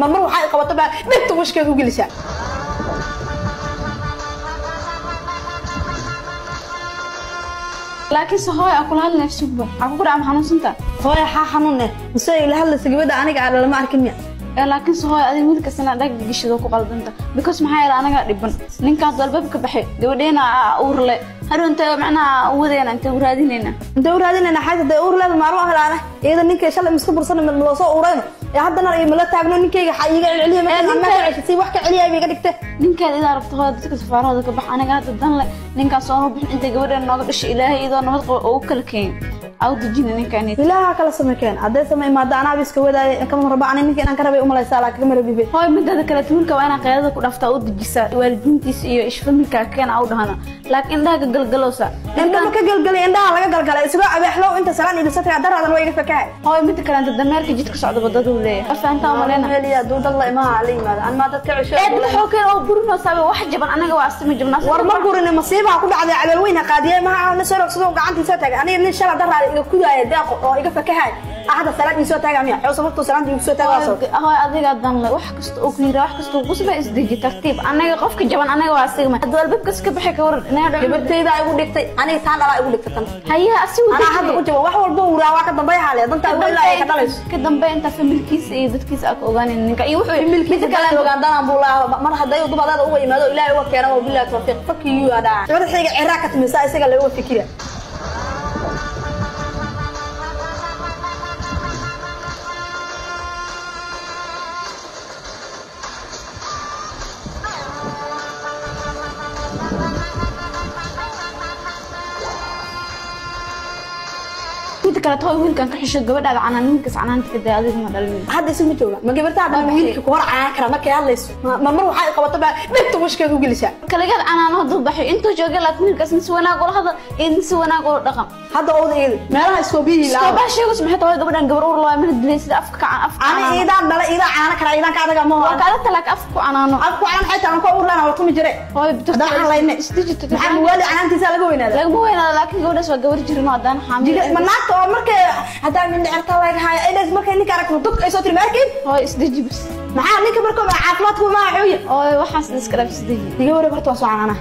Marmar waxaa i qabato baa dhegta washkeeda u gelisaa. Laakiinse hooy, aan kula hadlay sugba, waxaa kugu dhaca? Ma xanuunsanta hooya? Xaa xanuun eh mise ila hadlaysa gabadha aniga aan lama arkin miya? Ee laakiinse hooy, adiga wiilkaas inaad dhag gishado ku qaldanta, because maxaa yeelay anagaa dhiban. Ninkaas albaabka baxay, gabadheena uur le, hadhow intee macnaha wadeena, intee u raadinayna? Intee u raadinayna xayta dee uur leeda maalmo helaana iyada ninkay shalay miska bursan ma loo soo uurayno ee haddana iyo mala taagno ninkayga xa iiga celceliya markaan anaa ka ceshay si wax ka celiya bay iga dhigte. Ninkaad idaa rabto hooy, dadka safaarahooda ka bax. Aniga hadda dan le ninkaas ooma bixin intay gabadheena nooga dhashay. Ilaahay iyadoo nabad qabo oo u kala keen au dejina ninkaan. Ilaaha kala samekeen haddee sama imaada anaaba iska wadaaya kama raba ani ninka inaan ka rabay umalaysaa, laakiin kama rabibe. Hooy, midaada kale wiilka waa inaa qeydada ku dhaftaa, u dejisaa waalidiintiisa iyo ishfamilkaa keena au dhahana, laakiin indhaha ka galgalowsa. Indhaha ka galgalay, indhaha laga galgalay isagoo abeexlow inta salaan ilisatay daraadan waa iga fakahay. Hooy, mida kale inta dameerka jidka socda badaduu leeyahay, fahantaa umaleyna. Heliya duu dad la imaha la yimaada an maa dadka cesho ee dad waxuu keen oo burinoo saabe wax jaban, anaga waa asima jabnaa. War ma gurin, masiibaha ku dhacday cabeel weyn ha qaadiyay maha na soo rogsadoo gacantiisa taagay. Aniga nin shala daraada iga kudaaya deeqo oo iga fakahay hadda salaad ii soo taagaa miya? Xoo sababtoo salaanta igu soo taagaa soo. Hooy, adiga dan le wax kasta oo ku yira, wax kasta oo kusba isdeji tartiib. Anaga qofka jaban anaga waa asigma. Hadduu albaabkaas ka baxay ka waran inaa dhaco? Gabartayda igu dhigtay, aniga taan dhalaa igu dhigtay tan. Hayaha asigu anaa hadda u jaban wax walba uraa waa ka dambay haale danta ilaa ay ka dhalayso. Ka dambe inta familkiisa iyo dadkiisa aa ka ogaanin ninka iyo wuxuu familkiisa kale ogaan danaan buu laa mar hadday dubadeeda uga yimaado Ilaahay uga keena waa billahi tawfiiq. Fuck you adaa madaxayga ciraa ka timisa isaga laga fikira. Mida kale hooy, wiilkan ka xisho gabadhaada canaan, wiilkaas canaanta ka daa, adiga ma dhalin. Hadda isagu ma jooga ma gabarta hadda wiilka ku hor canaan kara markay hadlayso? Marmar waxaa i qabato baa dhegta washkeeda u gelisaa. Kaligaad canaano hadduu baxay intuu joogay, laakiin wiilkaas nin si wanaag ula hadal iyo nin si wanaag ula dhaqan. Hadda ooda iyada meelaha iskoobiyihii laa iskoobaa sheegayso maxay tahay? Gabadhan gabar uur loo mana dilay sida afka ka afka. Ani iidaan dhala iidaan canaana kara iidaan ka adaga ma waa ka adagta, laakiin afka ku canaano. Afka ku canaan xayta aan ku uur lana waa tumi jire. Hooy, haddana aan layne isdijito. Maxaa muwaali canaantiisa laga weynaada? Lagama weynaado, laakiin gabadhaas waa gabar jirin oo haddana xaamil. Ma naagta oo markay haddaa mindhicirta laga haayo ay dhays markay ninka aragto dug ay soo tiri ma arkayn? Hooy, isdeji bas. Maxaa ninka markuu caafimaadku ma xuya? Hooy, waxaas iska dhaaf, isdeji. Iga wareeg horta, waa soo canaana.